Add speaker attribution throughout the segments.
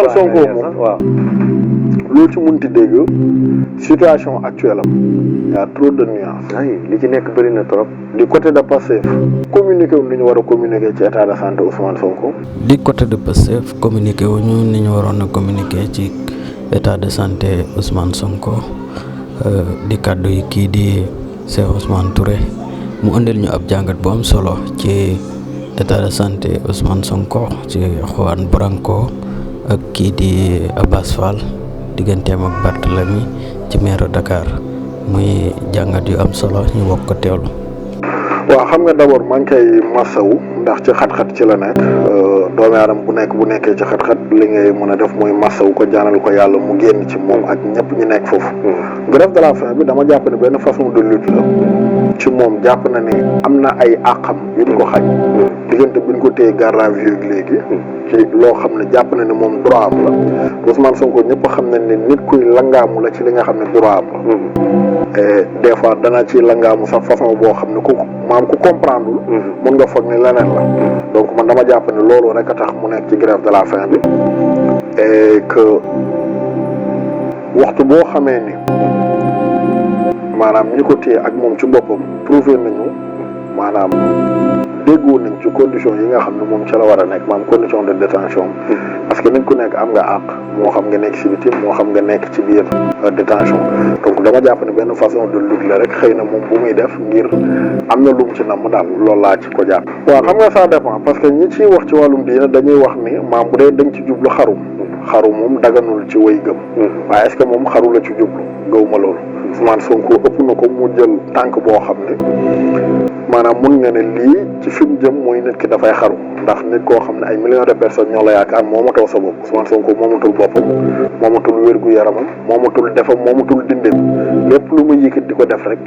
Speaker 1: Ousmane Sonko moom
Speaker 2: waaw
Speaker 1: loolu ci munti dégg situation actuelle am y a trop de nuances.
Speaker 2: ay li ci nekk bëri na trop.
Speaker 1: du côté de Pastef communiqué wu ni ñu war a communiquer ci état de santé Ousmane Sonko.
Speaker 3: di côté de Pastef communiqué wuñu ni ñu waroon a communiquer ci état de santé Ousmane Sonko di kàddu yi kii di Cheikh Ousmane Touré mu indil ñu ab jàngat bu am solo ci état de santé Ousmane Sonko ci Juan Branco ak kii di Abass Fall digganteem ak Barthélemy ci maire Dakar muy jàngat yu am solo ñu bokk ko teewlu.
Speaker 1: waaw xam nga d'abord maa ngi koy masawu ndax ci xat-xat ci la nekk doomu aadama bu nekkee ci xat-xat li ngay mën a def mooy masawu ko jaanal ko yàlla mu génn ci moom ak ñëpp ñu nekk foofu. grève de la faim bi dama jàpp ne benn façon de lutte la ci moom jàpp na ni am na ay àqam yu ñu ko xañ diggante bi ñu ko téye garde à vue léegi ci loo xam ne jàpp na ne moom droit am la Ousmane Sonko ñëpp xam nañ ne nit kuy langaamu la ci li nga xam ne droit am la et des fois dana ci langaamu sax façon boo xam ne ku comprendre mun nga foog ni leneen la donc man dama jàpp ne loolu rek a tax mu nekk ci grève de la faim bi et que waxtu boo xamee ni maanaam ñi ko téye ak moom ci boppam prouvé nañu maanaam déggoo nañ ci condition yi nga xam ne moom ca la war a nekk maanaam condition de détention parce que nit ku nekk am nga àq moo xam nga nekk ci biti moo xam nga nekk ci biir détention donc dama jàpp ne benn façon de lutte la rek xëy na moom bu muy def ngir am na lu mu ci namm daal loolu laa ci ko jàpp. waaw xam nga ça dépend parce que ñi ciy wax ci wàllum diine dañuy wax ni maam bu dee dañ ci jublu xaru moom daganul ci way gëm waaye est-ce que moom xaru la ci jublu gëwuma loolu Ousmane Sonko ëpp na ko mu jël tànk boo xam ne maanaam mun nga ne lii ci fi mu jëm mooy nit ki dafay xaru ndax nit koo xam ne ay millions de personnes ñoo la yaakaar moomatoo sa bopp Ousmane Sonko moomatul boppam moomatul wér-gu-yaramam moomatul defam moomatul dindeem lépp lu mu yëkkat di ko def rek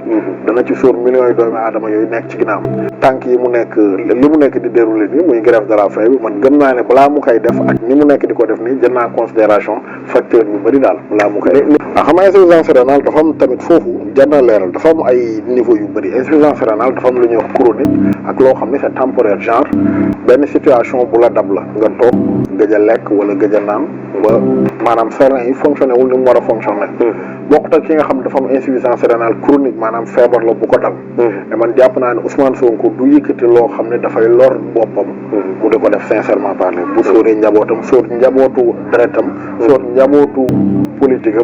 Speaker 1: dana ci sóor millions yi doomi aadama yooyu nekk ci ginnaaw tànk yi mu nekk li mu nekk di déroulé nii muy grève de la faim bi man gëm naa ne balaa mu koy def ak ni mu nekk di ko def nii jël naa considération facteur yu bëri daal balaa mu koy def waaw xam nga insuffisance rénale dafa am tamit foofu jar na leeral dafa am ay niveau yu bëri insuffisance rénale dafa am lu ñuy wax chronique ak loo xam ne c'est temporaire genre benn situation bu la dab la nga toog gëj a lekk wala gëj a naan ba maanaam sa rein yi fonctionné wul ni mu war a fonctionné bokkut ak ki nga xam ne dafa am insuffisance rénale chronique maanaam feebar la bu ko dal mais man jàpp naa ne Ousmane Sonko du yëkkati loo xam ne dafay lor boppam mu di ko def sincèrement parler bu sóoree njabootam sóor njabootu deretam sóor njabootu politique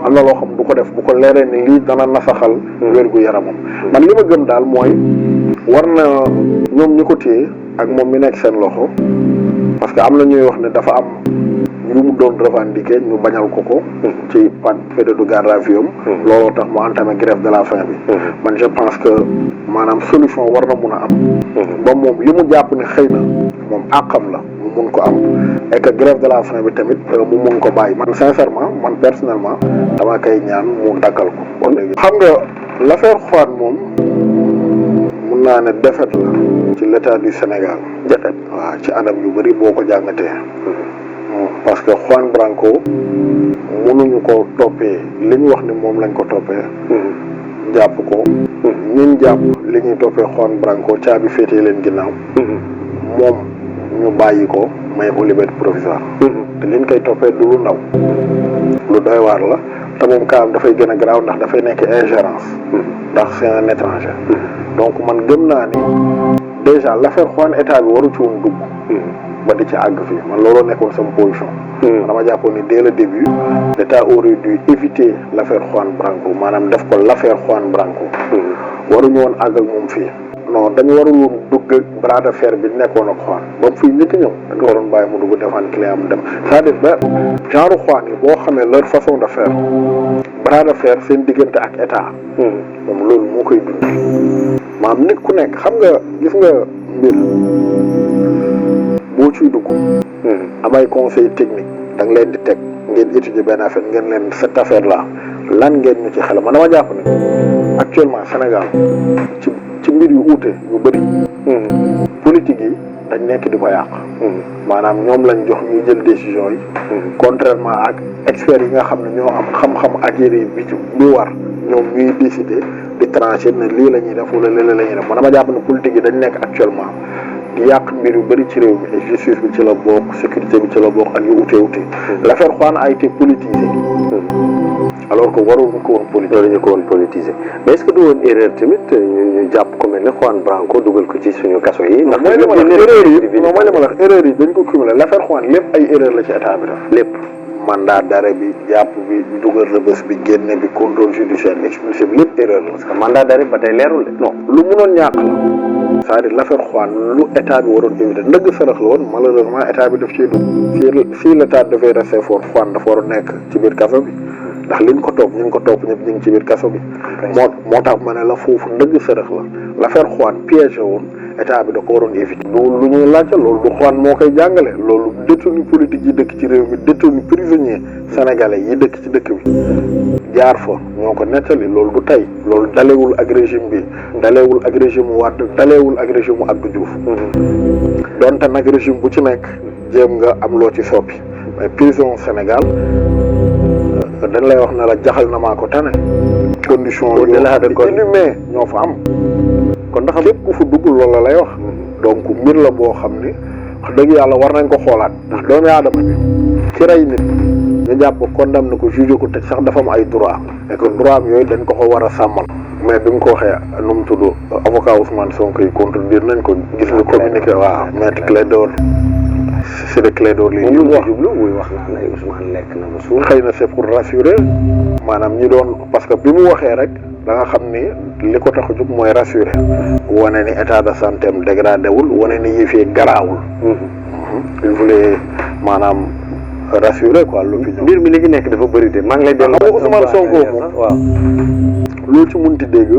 Speaker 1: am na loo xam du ko def bu ko leeree ni lii dana nasaxal wérgu yaramam man li ma gëm daal mooy war na ñoom ñi ko téye ak moom mi nekk seen loxo parce que am na ñuy wax ne dafa am yu mu doon revendiquer ñu bañal ko ci période de garde à vue am looloo tax mu entamé grève de la faim bi man je pense que maanaam solution war na mun a am ba moom li mu jàpp ne xëy na moom àqam la mu mun ko am et que grève de la faim bi tamit mu mun ko bàyyi man sincèrement man personnellement dama koy ñaan mu daggal ko wax dëgg xam nga l'affaire Juan moom mun naa ne défaite la ci l'état du Sénégal défaite waaw ci anam yu bëri boo ko jàngatee parce que Juan Branco mënuñu ko toppee li ñu wax ni moom lañ ko toppee jàpp ko ñun jàpp li ñuy toppee Juan Branco caabi féetee leen ginnaaw moom ñu bàyyi ko may ko liberté provisoire te liñ koy toppee du lu ndaw lu doy waar la te moom kaam dafay gën a garaaw ndax dafay nekk ingérence ndax c'est un étranger donc man gëm naa ni déjà l'affaire Juan état bi waru ci woon dugg ba di ci àgg fii man looloo nekkoon sama position dama jàppoon ni dès le début l'état aurait dû éviter l'affaire Juan Branco maanaam def ko l'affaire Juan Branco waruñu woon àgg ak moom fii non dañu warul woon dugg bras de fer bi nekkoon ak Juan ba mu fii njëkk ñëw dañu waroon bàyyi mu dugg defaan client am dem c'est-à-dire ba genre Juan yi boo xamee leur façon de faire bras de fer seen diggante ak état moom loolu moo koy dund maanaam nit ku nekk xam nga gis nga mbir boo ciy dugg am ay conseil technique da nga leen di teg ngeen étudier benn affaire ngeen leen cette affaire là lan ngeen ñu ci xel man dama jàpp ne actuellement Sénégal ci mbir yu uute yu bëri politique yi dañ nekk di ko yàq maanaam ñoom lañ jox ñuy jël décision yi contrairement ak experts yi nga xam ne ñoo am xam-xam ak yëri bi war ñoom ñuy décider di trancher ne lii la ñuy def wala lii la ñuy def man dama jàpp ne politique yi dañ nekk actuellement di yàq mbir yu bëri ci réew mi et justice bi ci la bokk sécurité bi ci la bokk ak yu ute l'affaire Juan a été politisée alors que waroon ko woon
Speaker 2: politiser mais est-ce que du woon erreur tamit ñu jàpp ko mel ne Juan Branco dugal ko ci suñu kaso yi.
Speaker 1: ndax mooy li ma la wax erreur yi dañ ko cumuler l'affaire Juan lépp ay erreur la ci état bi def lépp. mandat d'arrêt bi jàpp bi dugal rëbës bi génne bi contrôle judiciaire expulsé bi lépp erreur la.
Speaker 2: parce que mandat d'arrêt ba tey leerul de.
Speaker 1: non lu mënoon ñàkk la c'est-à-dire l'affaire Juan lu état bi waroon éviter ndëgg sarax la woon malheureusement état bi daf ciy dugg si l'état devait rester fort Juan dafa war a nekk ci biir kaso bi ndax liñ ko topp ñëpp ñu ngi ci biir kaso bi. moo tax ma ne la foofu ndëgg sarax la l'affaire Juan piégé woon état bi da ko waroon éviter. loolu lu ñuy laajte loolu du Juan moo koy jàngale loolu détenu politique yi dëkk ci réew mi détenu prisonnier sénégalais yi dëkk ci dëkk bi jaar fa ñoo ko nettali loolu du tey loolu dalewul ak régime bi dalewul ak régime Wade dalewul ak régime Abdou Diouf donte nag régime bu ci nekk jéem nga am loo ci soppi mais prison Sénégal dañ lay wax ne la jaxal na maa ko tane condition yu inhumain ñoo fa am kon ndax képp ku fa dugg loolu la lay wax donc mbir la boo xam ni wax dëgg yàlla war nañ ko xoolaat ndax doomu aadama bi ci rey nit ñu jàpp condamné ko jugé ko tëj sax dafa am ay droit et que droit am yooyu dañ ko ko war a sàmmal mais bi mu ko waxee nu mu tudd avocat Ousmane Sonko yi contredire nañ ko gis nga communiqué waaw maître Clédor c'est de Clédor lii ñu wax
Speaker 2: muy wax naan ay Ousmane lekk na ba suur
Speaker 1: xëy na c'est pour rassurer maanaam ñi doon parce que bi mu waxee rek da nga xam ni li ko tax a jóg mooy rassurer wane ni état de santé am dégradé wul wane ni yëf yi garaawul il voulait maanaam rassurer quoi l'opinion.
Speaker 2: mbir mi li ci nekk dafa bëri de maa ngi lay dellu.
Speaker 1: xam nga Ousmane Sonko moom
Speaker 2: waaw.
Speaker 1: loolu ci munti dégg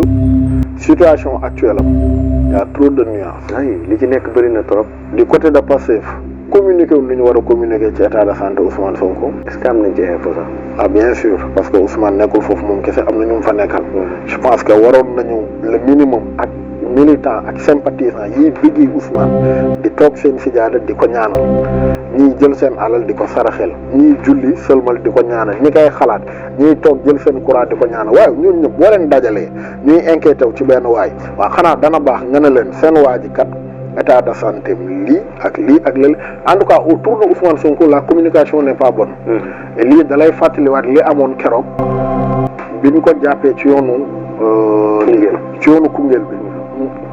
Speaker 1: situation actuelle am y a trop de nuances.
Speaker 2: ay li ci nekk bëri na trop.
Speaker 1: du côté de Pastef communiqué wu ni ñu war a communiquer ci état de santé Ousmane Sonko.
Speaker 2: est-ce que am nañ ci info sax.
Speaker 1: ah bien sûr parce que Ousmane nekkul foofu moom kese am na ñu mu fa nekkal. je pense que waroon nañu le minimum ak militant ak sympathisant yiy bëggi Ousmane di toog seen sijaada di ko ñaanal ñiy jël seen alal di ko saraxel ñiy julli sëlmal di ko ñaanal ñi koy xalaat ñiy toog jël seen courant di ko ñaanal waaye ñun ñëpp boo leen dajalee ñuy inquiété wu ci benn waay waaw xanaa dana baax nga ne leen seen waa ji kat état de santé lii ak lële en tout cas autour de Ousmane Sonko la communication n'est pas bonne. et lii dalay fàttaliwaat li amoon keroog bi ñu ko jàppee ci yoonu Koungheul bi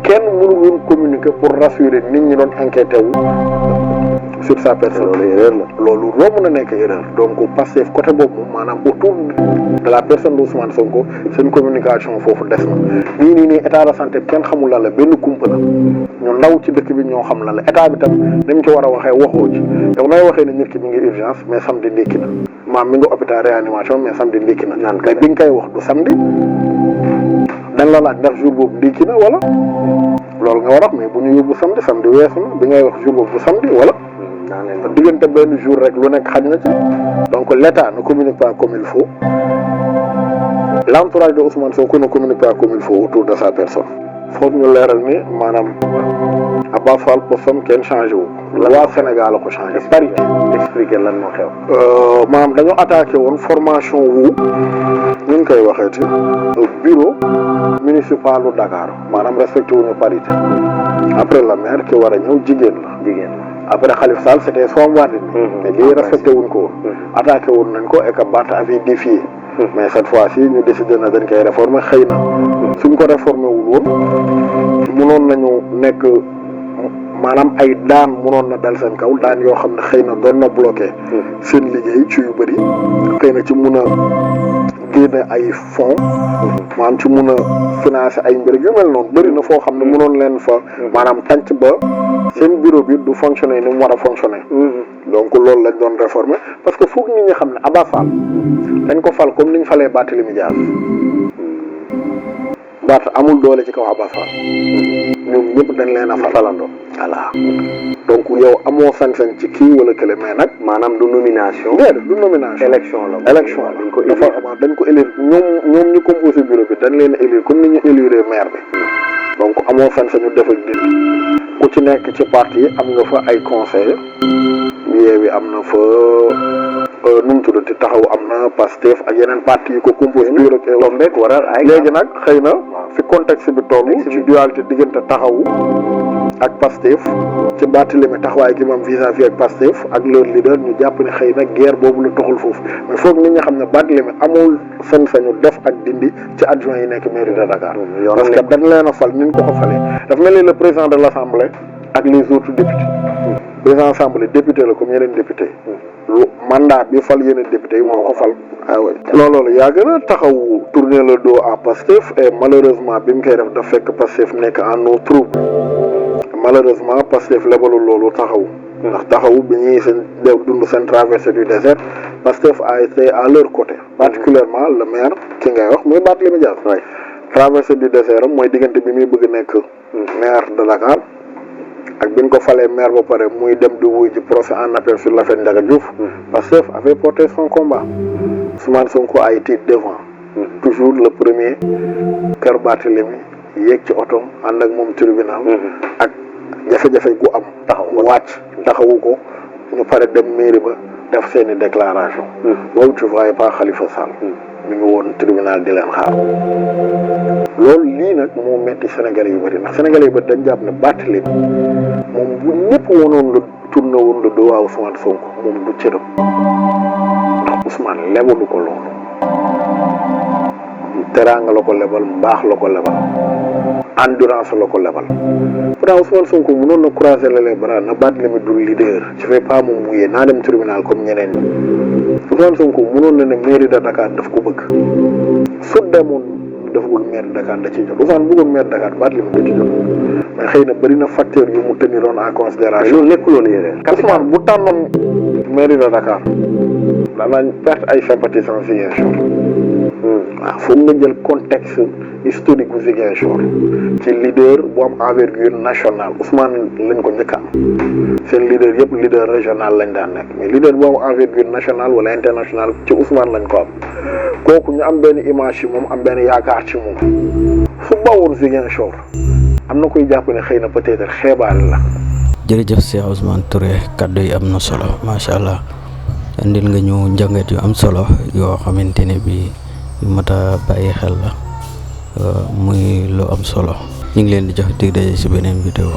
Speaker 1: kenn mënu woon communiquer pour rassurer nit ñi doon inquiété wu sur sa personne. loolu erreur la loolu romb na nekk erreur donc Pastef côté boobu maanaam autour de la personne de Ousmane Sonko seen communication foofu des na nii état de santé kenn xamul la benn kumpa la ñu ndaw ci dëkk bi ñoo xam la état bi tam dañ ci war a waxee waxoo ci yow nooy waxee ne nit ki mi ngi urgence mais samedi ndékki na maam mi nga hôpital réanimation mais samedi ndékki na naan kay bi nga koy wax du samedi dañ la laaj ndax jour boobu ndékki na wala loolu nga war a wax mais bu ñu yóbbu samedi weesu na bi ngay wax jour boobu du samedi wala diggante benn jour rek lu nekk xaj na ci donc l'état ne communique pas comme il faut l'entourage de Ousmane Sonko ne communique pas comme il faut autour de sa personne foog ñu leeral ni maanaam Abass Fall postam kenn changé wu loi Sénégal la ko changé parité
Speaker 2: expliquer lan moo xew
Speaker 1: maanaam dañoo attaqué woon formation wu ñu koy waxeeti bureau municipal u Dakar maanaam respecté wuñu parité après la maire ki war a ñëw jigéen la après Khalifa Sall c'était Soham Wardini mais lii respecté wuñ ko woon attaqué woon nañ ko et que Barth avait défié mais cette fois-ci ñu décidé na dañ koy réformer xëy na suñ ko réformer wul woon mënoon nañu nekk maanaam ay daan mënoon na dal seen kaw daan yoo xam ne xëy na doon na bloqué seen liggéey ci yu bëri xëy na ci mun a génne ay fonds maanaam ci mun a financer ay mbir yu mel noonu bëri na foo xam ne mënoon leen fa maanaam tànc ba seen bureau bi du fonctionner ni mu war a fonctionner donc loolu lañ doon réformer parce que foog nit ñi xam ne Abass Fall dañ ko fal comme ni ñu falee Barthélémy Dias Barth amul doole ci kaw Abass Fall ñoom ñëpp dañ leen a falandoo voilà donc yow amoo sañ-sañ ci kii wala kële mais nag
Speaker 2: maanaam du nomination
Speaker 1: du nomination
Speaker 2: élection la
Speaker 1: dañ ko élire ñoom ñu composé bureau bi dañ leen élire comme ni ñu élire maire bi donc amoo sañ-sañu def ak dindi ku ci nekk ci parti yi am nga fa ay conseillers Yewwi am na fa nu mu tuddati taxaw am na Pastef ak yeneen parti yi ko composé bureau
Speaker 2: waral ay
Speaker 1: léegi nag xëy na fi contexte bi toll ci dualité diggante taxawu ak Pastef ci Barthélémy taxawaay gi moom vis-à-vis ak Pastef ak leur leader ñu jàpp ne xëy na guerre boobu la toxul foofu mais foog nit ñi xam ne Barthélémy amul sañ-sañu def ak dindi ci adjoint yi nekk mairie de Dakar. parce que dañ leen a fal ni ñu ko falee daf mel ni le président de l'Assemblée ak les autres députés. président assemblée député la comme yeneen député lu mandat bi fal yeneen député yi moo ko fal. waaw loolu yaa gën a taxaw tourner le dos à Pastef et malheureusement bi mu koy def daf fekk Pastef nekk en eau trouble malheureusement Pastef lebalul loolu taxaw. ndax taxaw bi ñuy seen dund seen traversée du désert Pastef a été à leur côté particulièrement le maire ki ngay wax muy Barthélémy Dias. traversée du désert am mooy diggante bi muy bëgg nekk maire de Dakar. ak bi ñu ko falee maire ba pare muy dem di wuy ci procès en appel sur l'affaire Ndiaga Diouf. Pastef avait porté son combat. Ousmane Sonko a été devant. toujours le premier kër Barthélémy yéeg ci oto ànd ak moom tribunal. ak jafe-jafe gu am. wàcc taxawu ko ñu pare dem mairie ba def seeni déclaration. boobu tu voyais pas Khalifa Sall. mi ngi woon tribunal di leen xaar. loolu lii nag moo metti Sénégalais yu bëri ndax Sénégalais yu bëri dañ jàpp ne Barthélémy moom bu ñëpp wonoon la tourné woon la doo waa Ousmane Sonko moom du cëram ndax Ousmane lebalu ko loolu teraanga la ko lebal mbaax la ko lebal endurance la ko lebal pourtant Ousmane Sonko mënoon na croiser les bras na Barthélémy du leader je vais pas me mouiller naa dem tribunal comme ñeneen ñi Ousmane Sonko mënoon na ne mairie de Dakar daf ko bëgg su demoon dafa bëgg maire de Dakar da ciy jot Ousmane bëggoon maire de Dakar Barthélémy da ci jot mais xëy na bëri na facteur yu mu teniroon en considération
Speaker 2: loolu nekkuloon yéen
Speaker 1: Ousmane bu tànnoon mairie de Dakar daanaañ perte ay sympathisants Ziguinchor waaw foog nga jël contexte historique bu Ziguinchor ci leader bu am envergure nationale Ousmane lañ ko njëkk am seen leader yëpp leader régional lañ daan nekk mais leader bu am envergure nationale wala internationale ci Ousmane lañ ko am kooku ñu am benn image ci moom am benn yaakaar ci moom su bawoon Ziguinchor am na koy jàpp ne xëy na peut-être xeebaale la.
Speaker 3: jërëjëf Cheikh Ousmane Touré kaddu yi am na solo macha allah indil nga ñu njàngat yu am solo yoo xamante ne bii yu mat a bàyyi xel la muy lu am solo ñu ngi leen di jox dig daje ci beneen vidéo.